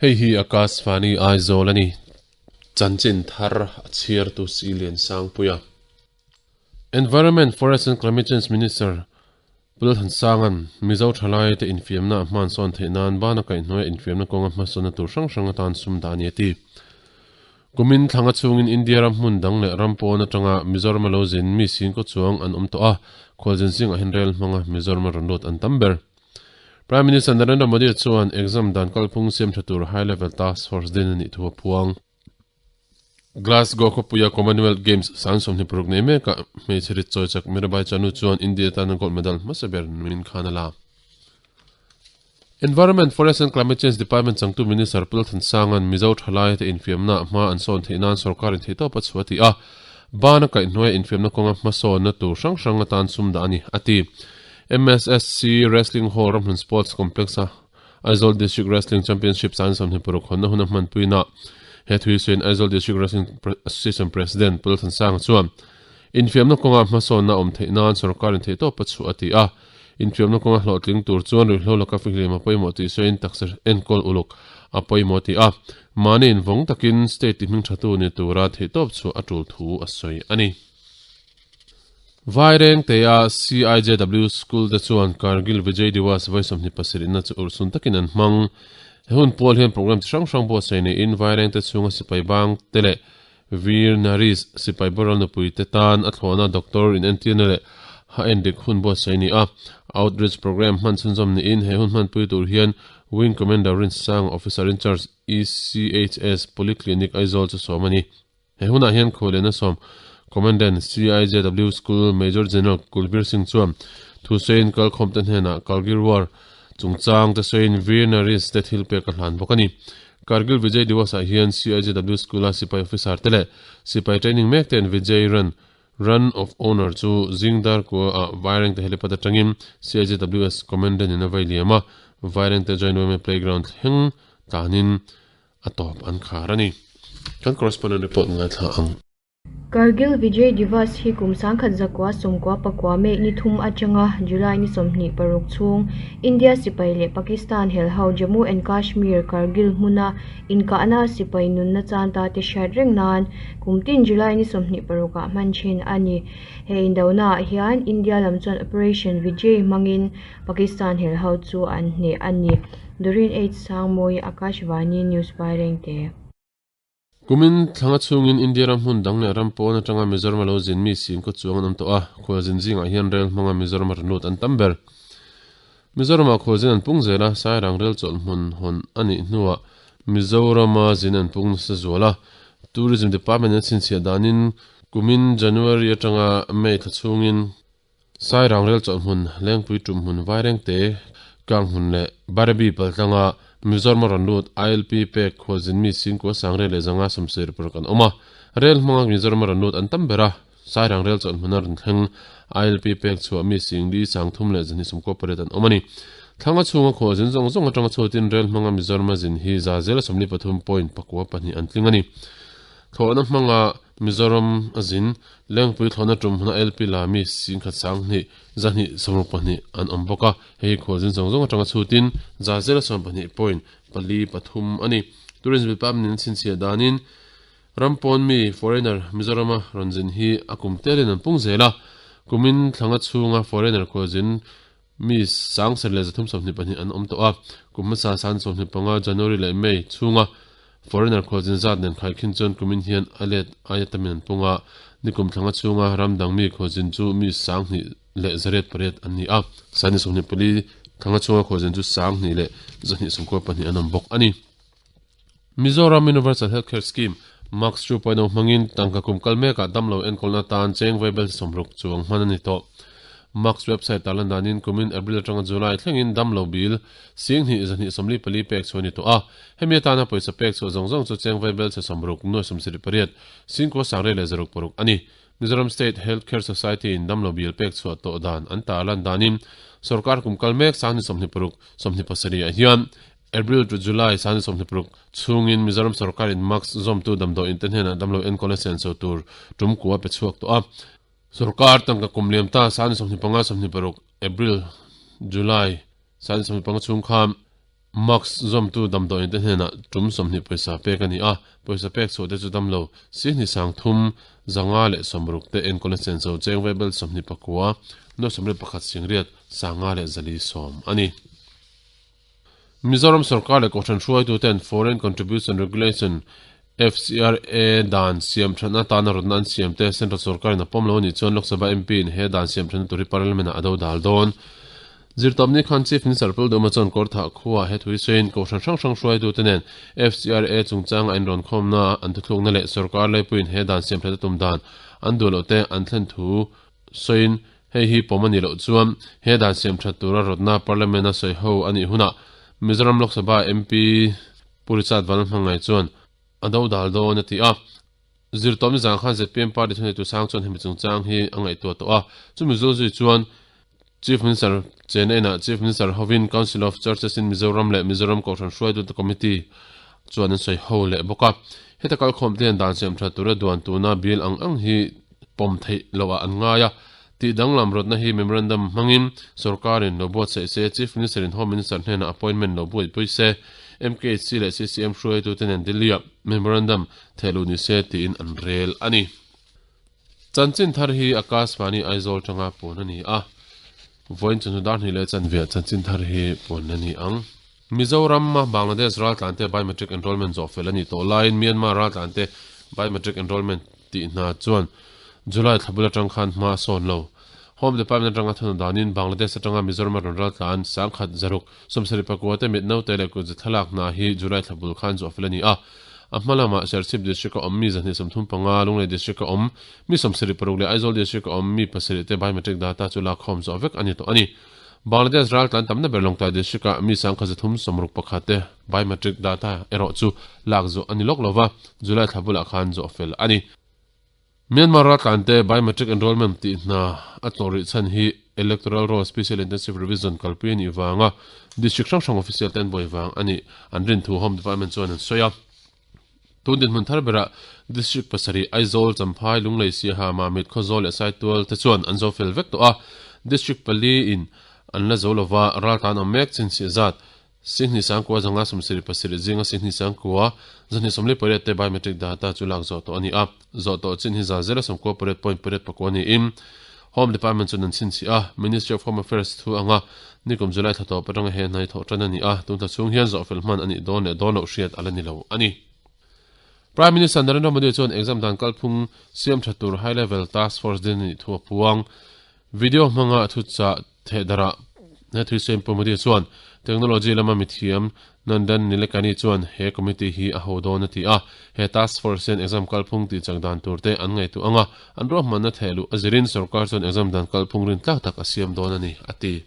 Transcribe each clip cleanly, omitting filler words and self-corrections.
Hei hi Akashvani Aizawl a ni. Chanchin thar a chhiartu Si Lian Sangpuia. Environment, Forest and Climate Change Minister Pu Lalthansanga'n Mizo thalaite infiamna a hmansawn theih nan bana kaihhnuaia infiamna kawnga hmasawnna tur hrang hrang atan sum dah a ni a ti. Kumin thlanga chhungin India ram hmun dang leh ram pawn atanga Mizorama lo zin mi singkaw chuang an awm tawh a, khualzin zingah hian rel hmanga Mizorama rawn lut an tam ber. Prime Minister Narendra Modi chuan exam dan kalphung siam tha tur High Level Task Force din a nih thu a phuang. Glasgow khawpuia Commonwealth Games sang 26 nei mekah hmeichhe rit chawi chak Mirabai Chanu chuan India tana gold medal hmasa ber min khan a la. Environment, Forest and Climate Change Department changtu Minister Pu Lalthansanga'n Mizo thalai te infiamna hma an sawn theih nan sorkarin theihtawp a chhuah a ti a, ban a kaihhnuaia infiamna kawnga hmasawnna tur hrang hrang atan sum dah a ni, a ti. MSSC Wrestling Hall Ramhlun Sports Complex-a Aizawl District Wrestling Championship sang 26 hawnna huna hmanpuina he thui suiin Aizawl District Wrestling Association President Pu Lalthansanga chuan infiamna kawnga hmasawnna awm theih nan sorkarin theihtawp a chhuah a ti a. Infiamna kawnga hlawhtling tur chuan ruihhlo laka fihlim a pawimawh tih sawiin taksa enkawl uluk a pawimawh ti a. Mahni invawng takin state ti hming thatu ni tura theihtawp chhuah a tul thu a sawi a ni. Vairengtea CIJW School te chuan Kargil Vijay Diwas vawi 27 inna chu urhsun takin an hmang. He hun pual hian program chi hrang hrang buatsaih neiin Vairengte chhunga sipai bang te leh Veer Naris sipai boral nupui te tan a thlawhna doctor inentirna leh ha endik hun buatsaih a ni a. Outreach program hman chhunzawm niin he hun hmanpui tur hian Wing Commander Rinsanga Officer in Charge ECHS Polyclinic Aizawl chu sawm a ni. He hunah hian Khualena sawm Commandant CIJW School Major General Kulbir Singh chuan thusawiin kalkhawmte hnenah Kargil War chungchang te sawiin Veer Naris te thil pek a hlan bawk a ni. Kargil Vijay Diwas ah hian CIJW School-a sipai officer te leh sipai training mek ten Vijay Run, Run of Honour chu Zingdar kua ah Vairengte helipad atangin CIJWS Commandant in a vei liam a, Vairengte Joint Women Playground thleng tanin a tawp an khar a ni. Kan correspondent report ngaithla ang. Kargil Vijay Diwas hi kum 1994 May ni thum atanga July ni 26 chhung India sipai leh Pakistan helho Jammu and Kashmir Kargil hmuna inkahna sipai nunna chan ta te hriat reng nan kum tin July ni 26 ah hman thin a ni. He indonaah hian India lam chuan Operation Vijay hmangin Pakistan helho chu an hneh a ni. Doreen H. Sangmawi, Akashvani News Vairengte. Kumin thlanga chhungin India ram hmun dang leh ram pawn atanga Mizoram a lo zin mi singkaw chuang an awm tawh a, khualzin zingah hian rel hmanga Mizoram a rawn lut an tam ber. Mizoramah khualzin an pung zel a, Sairang rel chawlh hmun hawn a nih hnuah Mizorama zin an pung nasa zual a, Tourism Department in a chhinchhiah danin kumin January atanga May thla chhungin Sairang rel chawlh hmun, Lengpui tum hmun Vairengte tlang hmun leh Barebi paltlanga Mizoram a rawn lut ILP pek khualzin mi Singkua Sangre leh Zanga Sawmsir paruk an awm a. Rel hmanga Mizoram a rawn lut an tam ber a, Sairang rel chawlh hmuna rawn thleng ILP pek chhuah mi Singli Sangthum leh Zahnih Sawmkua pariat an awm a ni. Thlanga chhunga khualzin zawng zawng atanga chhuatin rel hmanga Mizoram a zin hi za zela 43 point pakua pahnih an tling a ni. Thlawhna hmanga Mizoram a zin, Lengpui thlawhna tum huna LP la mi singkhat sanghnih, zahnih sawmruk pahnih an awm bawk a, hei hi khualzin zawng zawng atanga chhutin za zela 12 point pali pathum a ni. Tourism Department in a chhinchhiah danin ram pawn mi, foreigner, Mizorama rawn zin hi a kum telin an pung zel a, kumin thlanga chhunga foreigner khualzin mi sangser leh zathum 22 an awm tawh a, kum hmasa san 25 January leh May chhunga Foreigner khualzin zat nen khaikhin chuan kumin hian a let aia tamin an pung a, nikum thlanga chhunga ram dang mi khualzin chu mi sanghnih leh zariat pariat an ni a, sani 24 thlanga chhunga khualzin chu sanghnih leh zahnih sawmkua pahnih an awm bawk a ni. Mizoram Universal Healthcare Scheme, MAHCS 2.0 hmangin tangka kum kal mekah damlo enkawlna atan cheng vaibel sawmruk chuang hman a ni tawh. MAHCS website tarlan danin kumin April atanga July thlengin damlo bil singhnih zahnih 44 pek chu a ni tawh a. Hemi atana pawisa pek chhuah zawng zawng chu cheng vaibel chhe sawmruk nuai sawmsarih pariat singkua sangrei leh zaruk paruk a ni. Mizoram State Health Care Society in damlo bil pek chhuah tawh dan an tarlan danin sorkar kum kal mek sangni 26 27 ah hian April to July sangni 26 chhungin Mizoram sorkar in mask zawmtu damdawi in te hnenah damlo enkawl a senso tur tum kua pe chhuak tawh a. Sorkar tangka kum liam ta sangni 25 26 April July sangni 25 chhung khan. Mask zawmtu damdawiin te hnenah tum 20 pawisa pek a ni a, pawisa pek chhuah te chu damlo sihni 3000 560 te enkawlna senso cheng vaibel 29 nuai 21 singriat 500 leh 410 a ni. Mizoram sorkar leh Kohhran hruaituten Foreign Contribution Regulation, FCRA, dan siam thatna atana rawtna an siam te Central sorkarin a pawm lo a nih chuan Lok Sabha MP in he dan siam thatna tur hi Parliament ah a do dal dawn. Zirtawpni khan Chief Minister Pul Duma chuan Kawrthah khuaah he thu hi sawiin Kohhran hrang hrang hruaitute nen FCRA chungchanga inrawn khawmna an thuthlukna leh sorkar laipuiin he dan siam thatna tum dan an duh loh te an thlen thu sawiin hei hi pawm a nih loh chuan he dan siam that tura rawtna Parliament a sawi ho a nih hunah Mizoram Lok Sabha MP Pu Richard Vanlalhmangai chuan a do dal dawn a ti a. Zirtawm zang khan zpm party thuneitu sang chuan hemi chungchang hi a ngaihtuah tawh a, chumi zulzui chuan Chief Minister chena inah Chief Minister hovin Council of Churches in Mizoram leh Mizoram Kohhran Hruaitute Committee chuan an sawi ho leh bawk a. Heta kalkhawm te hian dan siam that tura duan tuna bill ang ang hi pawm theih loh ah an ngai a, tih danglam rawtna hi memorandum hmangin sorkarin lo buatsaih se, Chief Minister in Home Minister hnenah appointment lo buaipui se, MKHC leh CCM hruaitute nen Delhi-ah memorandum thehluh ni se tiin an rel a ni. Chanchin thar hi Akashvani Aizawl tanga puan a ni a, vawiin chawhnu dar hnih leh chanve chanchin thar hi puan a ni ang. Mizoram-a Bangladesh raltlante biometric enrolment zawh fel a nih tawh laiin Myanmar raltlante biometric enrolment tih hna chuan July thla bul atang khan hma a sawn lo. Home Department atanga thuna danin Bangladesh atanga Mizoram-a rawn raltlan 1000 zaruk 74 te mit naute leh kutze thlalak hna hi July thla bul khan zawh fel a ni a. A hma lamah Serchhip District-a awm mi 235, Lunglei District-a awm mi 76 leh Aizawl District-a awm mi pasarih te biometric data chu lakkhawm zawh vek a ni tawh a ni. Bangladesh raltlan tamna ber Lawngtlai District-ah mi 1331 te biometric data erawh chu lak zawh a ni lawk lova, July thla bulah khan zawh fel a ni. Myanmar raltlan te biometric enrollment tih hna a tlawh rih chhan hi Electoral Roll Special Intensive Revision kalpui a nih vanga district hrang hrang official te an buai vang a nih an rin thu Home Department chuan an sawi a. Tun dinhmun thar berah District pasarih Aizawl, Champhai, Lunglei, Siaha, Mamit, Khawzawl leh Saitual te chuan an zo fel vek tawh a. District pali in an la zo lova, raltlan awm mek chin chhiah zat Sihni sangkua zanga 77 zinga Sihni sangkua 248 te biometric data chu lak zawh tawh a ni a. Zawh tawh chin hi za zela 98.8 pakua niin Home Department chuan an chhinchhiah a, Ministry of Home Affairs thu anga nikum July thla tawp atanga he hna hi thawh tan a ni a, tun thla chhung hian zawhfel hman a nih dawn leh dawn loh hriat a la ni lo a ni. Prime Minister Narendra Modi chuan exam dan kalphung siam tha tur High Level Task Force din a nih thu a puang. Video hmanga thuchah thehdarah he thuisem Pu Modi chuan technology lama mithiam Nandan Nilekani chuan he committee hi a ho dawn a ti a, he task force hian exam kalphung tih chak dan tur te an ngaihtuah anga an ruahmanna thehluh a zirin sorkar chuan exam dan kalphung rin tlak tak a siam dawn a ni a ti.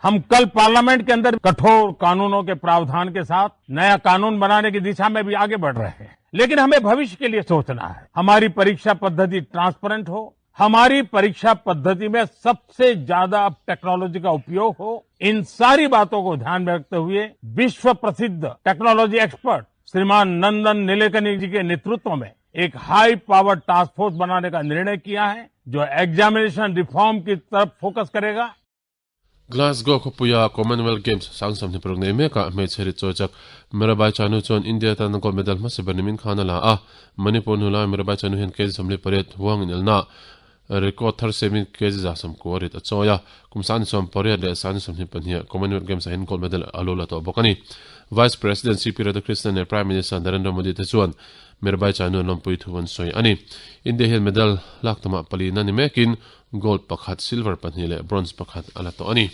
हम कल parliament के अंदर कठोर कानूनों के प्रावधान के साथ नया कानून बनाने की दिशा में भी आगे बढ़ रहे हैं, लेकिन हमें भविष्य के लिए सोचना है। हमारी परीक्षा पद्धति ट्रांसपेरेंट हो, हमारी परीक्षा पद्धति में सबसे ज्यादा अब टेक्नोलॉजी का उपयोग हो। इन सारी बातों को ध्यान में रखते हुए विश्व प्रसिद्ध टेक्नोलॉजी एक्सपर्ट श्रीमान नंदन नीलेकनी जी के नेतृत्व में एक high power task force बनाने का निर्णय किया है, जो एग्जामिनेशन रिफॉर्म की तरफ फोकस करेगा। Glasgow khawpuia Commonwealth Games 26 nei mekah hmeichhe rit chawi chak Mirabai Chanu chuan India tan gold medal hmasa ber nimin khan a la a. Manipur hnulai Mirabai Chanu hian kg 48 huang inelna record thar siamin kg 190 rit a chawi a. Kum 28 leh 22 Commonwealth Games ah hian gold medal a lo la tawh bawk a ni. Vice President CP Radhakrishnan leh Prime Minister Narendra Modi te chuan Mirabai Chanu an lawmpui thu an sawi a ni. India hian medal lak tumah palina ni mekin Gold pakhat, silver pahnih leh bronze pakhat a la tawh a ni.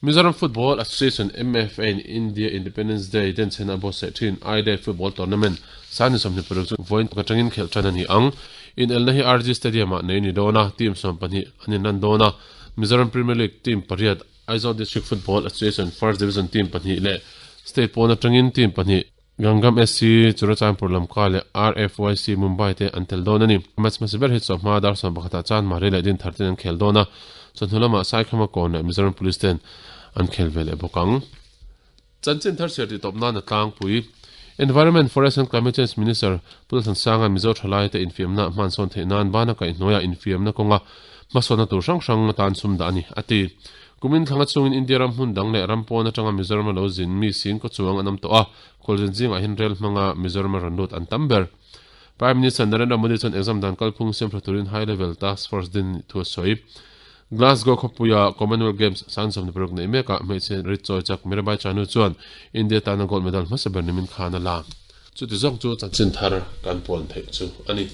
Mizoram Football Association, MFA, in India Independence Day denchhen a buatsaih thin I-Day Football Tournament 26 chu vawiin atangin khelh tan a ni ang. Inelna hi RG Stadium-ah nei ni dawn a, team 12 an inlan dawn a. Mizoram Premier League team pariat, Aizawl District Football Association First Division team pahnih leh state pawn atangin team pahnih, Gangam SC, Churachandpur Lamka leh RFYC Mumbai te an tel dawn a ni. Match hmasa ber hi chawhma dar 11 ah chuan Mari leh Dinthar ten an khel dawn a, chawhnu lamah Saikhama Kawn leh Mizoram Police ten an khel ve leh bawk ang. Chanchin thar chhiar tih tawp nan a tlangpui. Environment, Forest and Climate Change Minister Pu Lalthansanga'n Mizo thalaite infiamna hmansawn theih nan bana kaihhnuaiah infiamna kawnga hmasawnna tur hrang hrang atan sum dah a ni, a ti. Kumin thlanga chungin India ram hmun dang leh ram pawn atanga Mizorama lo zin mi sing kaw chuang an awm tawh a, khualzin zingah hian rel hmanga Mizorama rawn lut an tam ber. Prime Minister Narendra Modi chuan exam dan kalphung siam hra turin High Level Task Force din nih thu a sawi. Glasgow khawpuia Commonwealth Games 19 neih mekah hmeichhe rit chawi chak Mirabai Chanu chuan India tana gold medal hmasa ber nimin khan a la. Chuti zawk chu chanchin thar kan puan theih chu a ni.